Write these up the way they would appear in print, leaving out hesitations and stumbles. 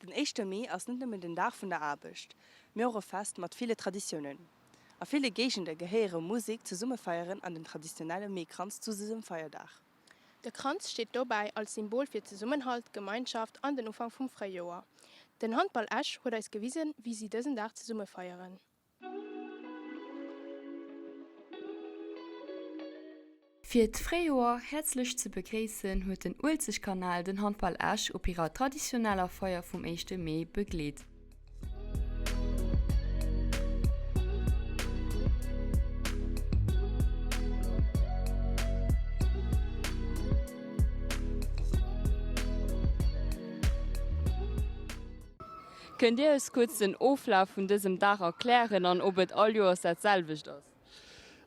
Den éischte Mee ass net nëmmen den Dag vun der Aarbecht, mee och e Fest mat ville Traditiounen. A ville Géigende gehéiere Musek, Zesummefeieren an den traditionelle Meekranz zu dësem Feierdag. De Kranz steet dobäi als Symbol fir Zesummenhalt, Gemeinschaft an den Ufank vum Fréijoer. Den Handball Esch huet eis gewisen, wéi si dësen Dag zesumme feieren. Fir d'Fréijoer häerzlech ze begréissen, huet den Uelzechtkanal den Handball Esch op hirer traditioneller Feier vum éischte Mee begleet. Kënnt Dir eis kuerz den Oflaf vun dësem Dag erklären an ob et all Joers dat selwecht ass?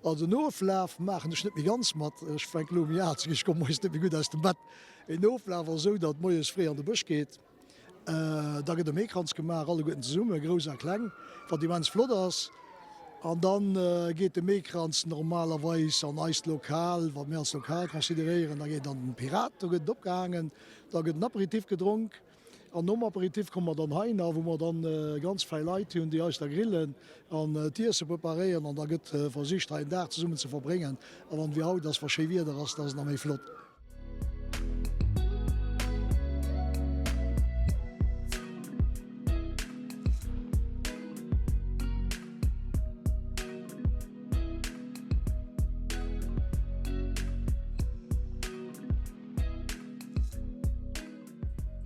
Also den Oflaf maachen ech net méi ganz mat, ech fänke elo u méi al ze ginn, ech komme moies net méi gutt aus dem Bett. Mee den Oflaf ass esou, datt moies fréi an de Bësch geet, da gëtt e Meekranz gemaach, alleguerten zesummen, grouss a kleng, wat immens flott ass. An da geet de Meekranz normalerweis an eist Lokal, wat mir als Lokal consideréieren, da geet an den Pirat, do gëtt et opgehaangen, da gëtt en Aperitif gedronk. An nom Aperitif komme mer dann heihinner, wou mer dann ganz fäi Leit hunn, déi eis da grillen an d'Iesse preparéieren. An da gëtt versicht, hei en Dag zesummen ze verbréngen. A wann et wéi haut ass, wa schéi Wieder ass, da ass et nach méi flott.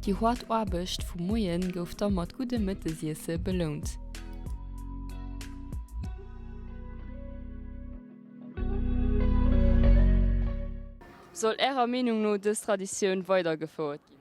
Déi hoart Aarbecht vum Moien gouf da mat guddem Mëttesiesse belount. Soll Ärer Meenung no dës Traditioun weidergefouert ginn?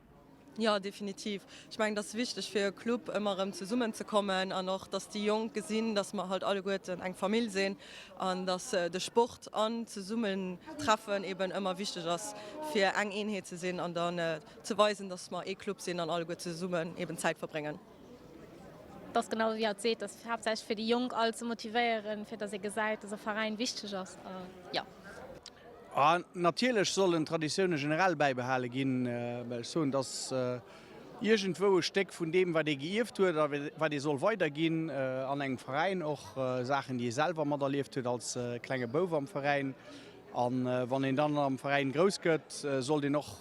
Jo, definitiv. Ech mengen, et ass wichteg fir e Club ëmmer erëm zesummen ze kommen an och, dass déi Jonk gesinn, dass mer halt alleguerten eng Famill sinn an dass de Sport an d'Zesummentreffen eben ëmmer wichteg ass fir eng Eenheet ze sinn an dann ze weisen, dass mer ee Club sinn an alleguer zesummen eben Zäit verbréngen. Et ass genau wéi hatt seet, ass haaptsächlech fir déi Jonk all ze motivéieren, fir dass ee gesäit, dass e Veräin wichteg ass a jo. Natierlech sollen d'Traditioune generell bäibehale ginn, well ech soen, dass iergendwou e Stéck vun deem, wat ee geierft huet a wat ee soll weiderginn an engem Veräin, och Saachen, déi ee selwer materlieft huet als klenge Bouf am Veräin. A wann een dann am Veräin grouss gëtt, sollt een och,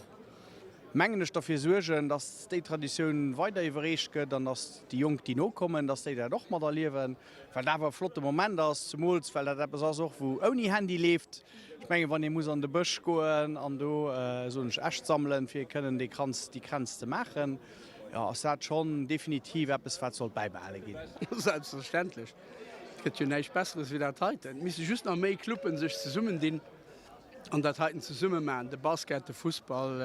mengen ech, derfir suergen, dass déi Traditioun weider iwwerreecht gëtt an dass déi Jonk, déi nokommen, dass déi dat och materliewen. Wat awer e flotte Moment ass, zemools well dat eppes ass och wou ouni Handy leeft. Ech mengen, wann ee muss an de Bësch goen an do, soen ech, Äscht sammelen, fir kënnen dee Kranz, déi Kränz ze maachen, jo, ass dat schonn definitiv eppes, wat sollt bäibehale ginn. Selbstverständlech. Et gëtt jo näischt Besseres wéi dat heiten. Et misste just nach méi Cluben sech zesummendinn an dat heiten zesumme maachen, de Basket, de Fussball,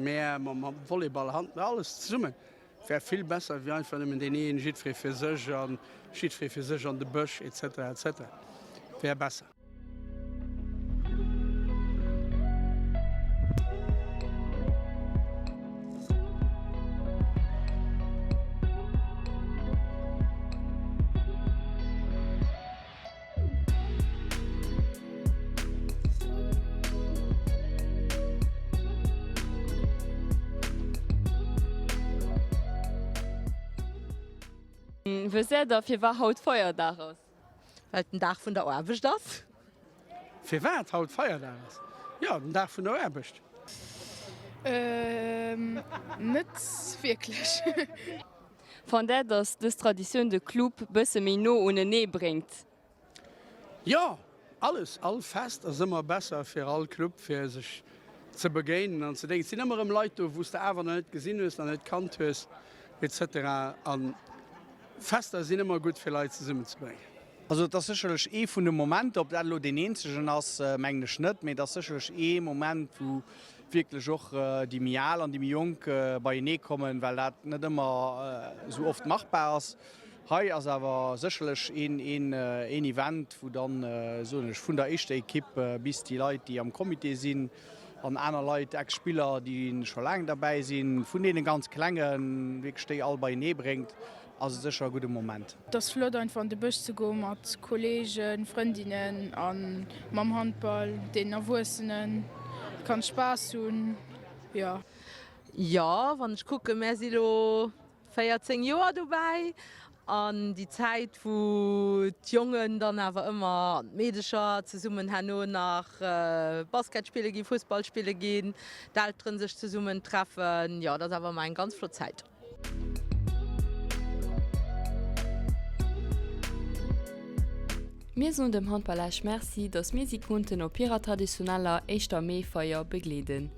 mär mam Volleyball, Handball, alles zesummen. Wär vill besser wéi einfach nëmmen deen een, jiddferee fir sech an jiddferee fir sech an de Bësch etc etc. Wär besser. Wësst Där da firwat haut Feierdag ass? Well et den Dag vun der Aarbecht ass. Firwat haut Feierdag ass? Jo, den Dag vun der Aarbecht. Net wierklech. Fannt Där, dass dës Traditioun de Club bësse méi no unenee bréngt? Jo, alles, all Fest ass ëmmer besser fir all Club, fir sech ze begéinen an ze déngen. Et sinn ëmmer erëm Leit do, wou s de awer nach net gesinn hues, nach net kannt hues, etc. A Fester sinn ëmmer gutt, fir Leit zesummenzebréngen. Also et ass sécherlech ee vun de Momenter, ob dat elo deen eenzegen ass, mengen ech net, mee et ass sécherlech ee Moment, wou wierklech och déi méi al an déi méi jonk beienee kommen, well dat net ëmmer esou oft machbar ass. Hei ass awer sécherlech een een Event, wou dann, soen ech, vun der éischter Ekipp bis déi Leit, déi am Comité sinn an aner Leit, Ex-Spiller, déi scho laang derbäi sinn, vun deene ganz Klengen, wierklech déi all beienee bréngt, ass et sécher e gudde Moment. Et ass flott einfach an de Bësch ze goen mat Kollegen, Frëndinnen an mam Handball, den Erwuessenen. Et kann Spaass hunn, jo. Jo, wann ech kucken, mär si lo. 14 Joer dobäi an déi Zäit wou d'Jongen dann awer ëmmer an d'Meedecher zesummen herno nach Basket spille ginn, Fussball spille ginn, d'Elteren sech zesummen treffen, jo dat ass awer ëmmer eng ganz flott Zäit. Mir soen dem Handball Esch Merci, dass mir si konnten op hirer traditioneller éischter Mee-Feier begleeden.